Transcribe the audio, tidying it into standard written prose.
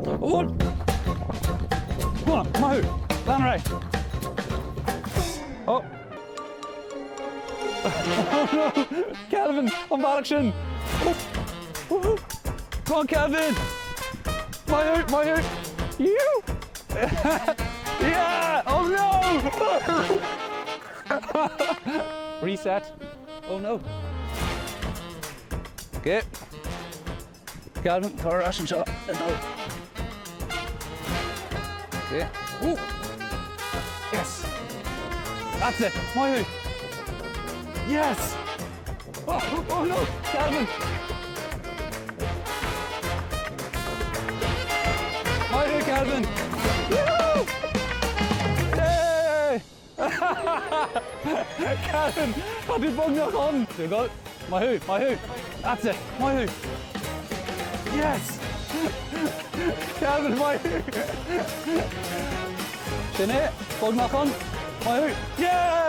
Oh! Go on, maith thú! Lean ar aghaidh! Oh! Oh no! Calvin, an bealach sin! Oh! Woohoo! Go on, Calvin! Maith thú, maith thú! You! Yeah! Oh no! Reset. Oh no! Okay. Calvin, tá ar ais anseo. Okay. Ooh. Yes! That's it! Maith thú! Yes! Oh, oh no! Calvin! Maith thú, Calvin! Woohoo! Yay! Calvin, tá tú beagnach ann! There you go. Maith thú, maith thú. That's it. Maith thú. Yes! Calvin, maith thú. Sin é, beagnach ann. Maith thú. Yeah!